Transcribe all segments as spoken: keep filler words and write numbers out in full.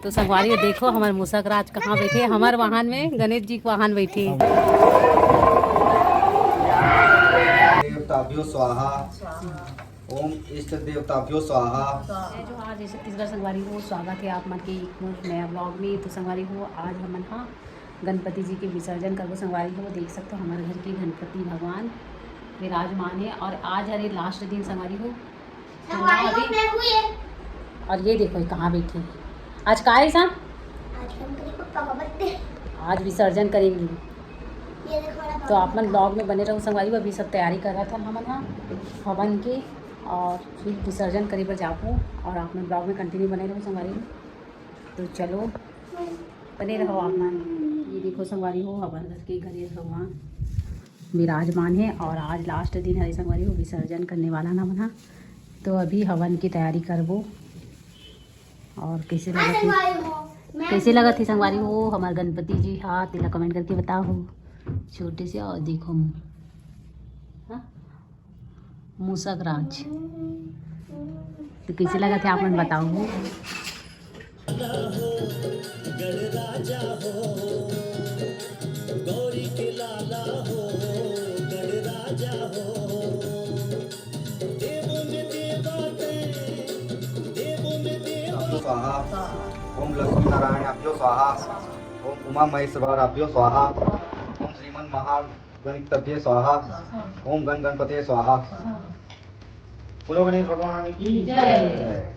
तो संगवारी हो, देखो हमर मूसक राज कहाँ बैठे, हमर वाहन में गणेश जी के वाहन बैठे। देवताभ्यो स्वाहा। ओम इष्ट देवताभ्यो स्वाहा। जय जोहार, जय छत्तीसगढ़ संगवारी हो, स्वागत है आप मन के एक नया ब्लॉग में। तो संगवारी हो, आज हमन हा गणपति जी के विसर्जन करबो संगवारी हो। देख सकते हो हमर घर के गणपति भगवान विराजमान है और आज हरे लास्ट दिन संगवारी हो। संगवारी हो, मैं हूँ ये। और ये देखो ये कहाँ बैठे हैं। आज का है ईशान? आज गणपति बप्पा का बर्थडे। आज विसर्जन करेंगे। ये देखो हमारा तो आप मन ब्लॉग में बने रहो संगवारी हो। अभी सब तैयारी कर रहा था हमन हा हवन के और फिर विसर्जन करे बर जाबो और आप मन ब्लॉग में कंटिन्यू बने रहो संगवारी हो। तो चलो बने रहो आप मन। ये देखो संगवारी हो, हमर घर के गणेश भगवान विराजमान है और आज लास्ट दिन है संगवारी हो, विसर्जन करने वाला ना बना। तो अभी हवन की तैयारी करबो। और कैसे लगत है, कैसे लगत है संगवारी हो हमार गणपति जी? हाँ, तेला कमेंट करके बताओ। छोटे से और देखो मुँह, हाँ? मूसक राज। तो कैसे लगत है आप मन बताओ। स्वाहा। ओम लक्ष्मी नारायण अभ्यो स्वाहा। ओम उमा महेश्वर अभ्यो स्वाहा। ओम श्रीमन महागणितभ्य स्वाहा। ओम गण गणपते स्वाहा। बोलो गणेश भगवान की जय।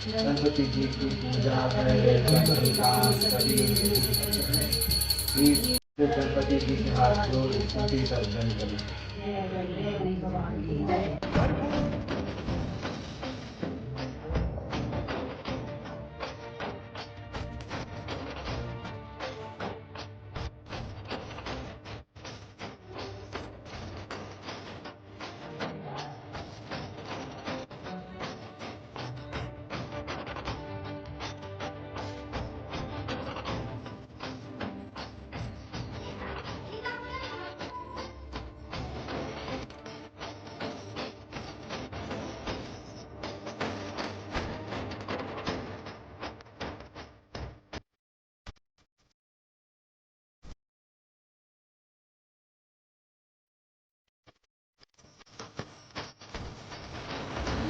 गणपति जी की पूजा करें, गणपति जी के हाथ जोड़ स्तुति सर्जन करें।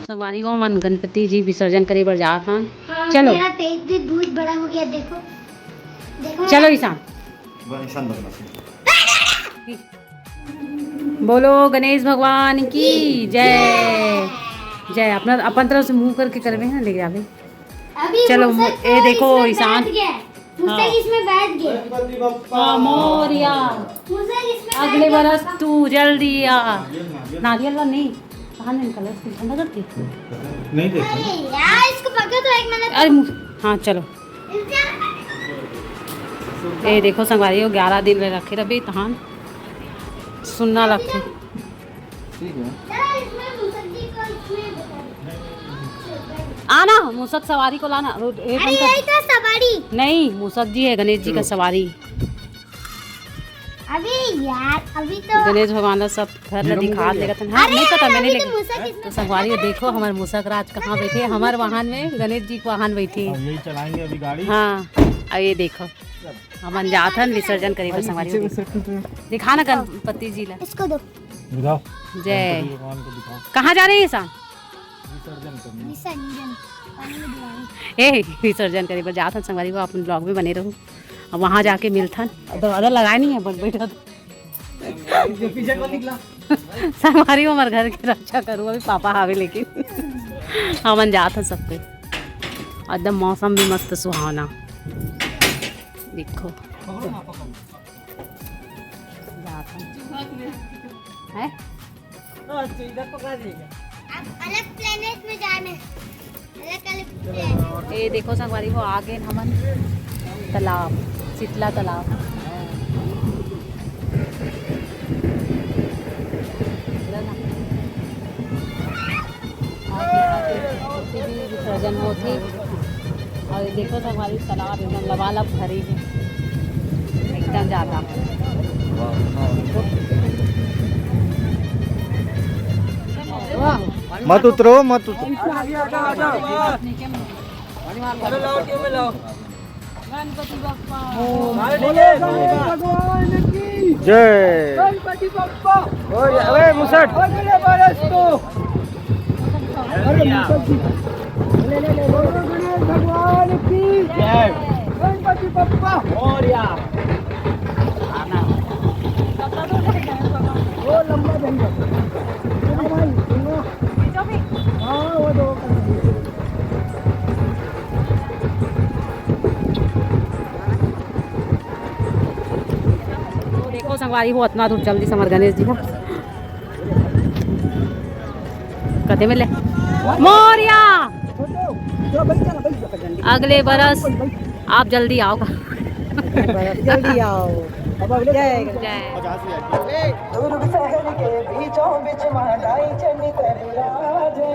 संगवारी हो, हमन गणपति जी विसर्जन करे बर जात हन। हाँ, चलो। मेरा पेट भी बहुत बड़ा हो गया, देखो, देखो। चलो ईशान। बोलो गणेश भगवान की जय। जय। अपना अपन तरफ से मुंह करके करबे ना, ले जाबे। अभी चलो, मूसक ए तो देखो, इसमें ईशान। बैठ गया। मूसक हाँ। इसमें बैठ गया। गणपति बप्पा हाँ, मोरया। मूसक इसमें बैठ अगले गया। बरस तू जल्दी आ। नारियल ला नहीं, कहाँ नहीं कलर से ठंडा करती? नहीं देखा। अरे यार, इसको पकड़ तो एक मिनट। अरे मु-, हाँ, चलो। ए देखो संगवारी हो, ग्यारह दिन ले रखे रबे तहान सुन्ना लगथे। ठीक है। आना, मूसक सवारी को लाना। रो-, ए अरे, बंद कर। यही तो सवारी। नहीं, मूसक जी है, गणेश जी का चलो। सवारी। अभी यार, अभी तो गणेश भगवान ला सब घर ला दिखा देगा तन। हाँ, अरे नहीं पता, यार, मैंने अभी तो नहीं। मूसक इसमें तो संगवारी हो, देखो, हमारे मूसक राज कहाँ बैठे हैं, हमारे वाहन में गणेश जी के वाहन बैठे हैं। अब यही चलाएंगे अभी गाड़ी। हाँ, अब ये देखो। हमन जात हन विसर्जन करे बर भाई, संगवारी पीछे हो। में set तो है। दिखा ना गणपति जी ला। इसको दो। दिखाओ। जय। गणपति भगवान को दिखाओ। कहाँ जा रहे हैं ईशान? विसर्जन करने। विसर्जन। पानी में दिलाओ। ए, विसर्जन करे बर जात हन संगवारी हो, अपन ब्लॉग में बने रहो। अब वहाँ जाके मिलथन। दरवाजा लगाए नहीं है, बस बैठा था। जो पीछे को निकला। संगवारी हो, हमारे घर के रक्षा करू, अभी पापा हावे लेकिन। हमन जात हन सब कोई। एकदम मौसम भी मस्त सुहावना। देखो, है? अच्छा, इधर पकड़ा देगा। आप अलग प्लेनेट में जाने, अलग अलग प्लेनेट। ये देखो संगवारी हो, आगे हमन तालाब, शीतला तालाब। और यहाँ पे मूर्ति भी विसर्जन होत हे। और ये देखो संगवारी, तालाब एकदम लबालब भरे हे, एकदम ज्यादा। मत उतरो, मत उतरो। गणपति बप्पा। बोलो गणेश भगवान की। जय। गणपति बप्पा। अरे मुसट। अगले बरस को। अरे मुसट जी। ले, ले, ले, ले। बोलो गणेश भगवान की। जय। गणपति बप्पा। मोरया। वो लंबा जाएगा। हाँ भाई, सुनो। हाँ, वो दो। तो देखो संगवारी हो, अतना दूर चल दिस हमर गणेश जी ह। कते में ले? मोरया। अगले बरस आप जल्दी आओ। जल्दी आओ। जय। जय। दुर्ग शहर के बीचों बीच महारानी चंडी तेरी राज है।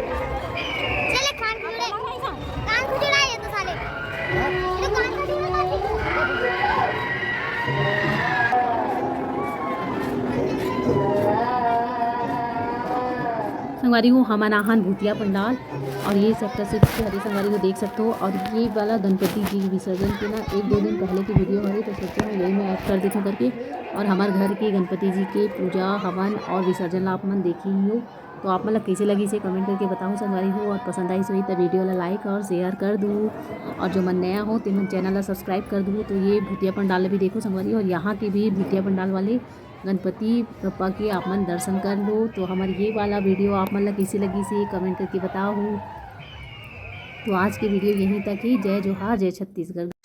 चले कान खुजड़े, कान खुजड़ा ये तो साले। ये तो कान खुजड़ा। संगवारी हो, हमन आहन भूतिया पंडाल और ये सेक्टर सिक्स के हरे संगवारी हो, देख सकते हो। और ये वाला गणपति जी विसर्जन के ना एक दो दिन पहले की वीडियो हरे, तो सोचे मैं यही मैं ऐड कर देथों करके। और हमर घर के गणपति जी के पूजा हवन और विसर्जन ला आप मन देखे ही हो, तो आप मन ला कइसे लगिस हे कमेंट करके बताओ संगवारी हो। और पसंद आइस होही त वीडियो ला लाइक और शेयर कर दू, और जो मन नया हो ते मन चैनल ला सब्सक्राइब कर दू। तो ये भूतिया पंडाल भी देखो संगवारी, और यहाँ के भी भूतिया पंडाल वाले गणपति बप्पा के आप मन दर्शन कर लो। तो हमर ये वाला वीडियो आप मन ला कइसे लगिस हे कमेंट करके बताओ। तो आज के वीडियो यहीं तक ही। जय जोहार, जय छत्तीसगढ़।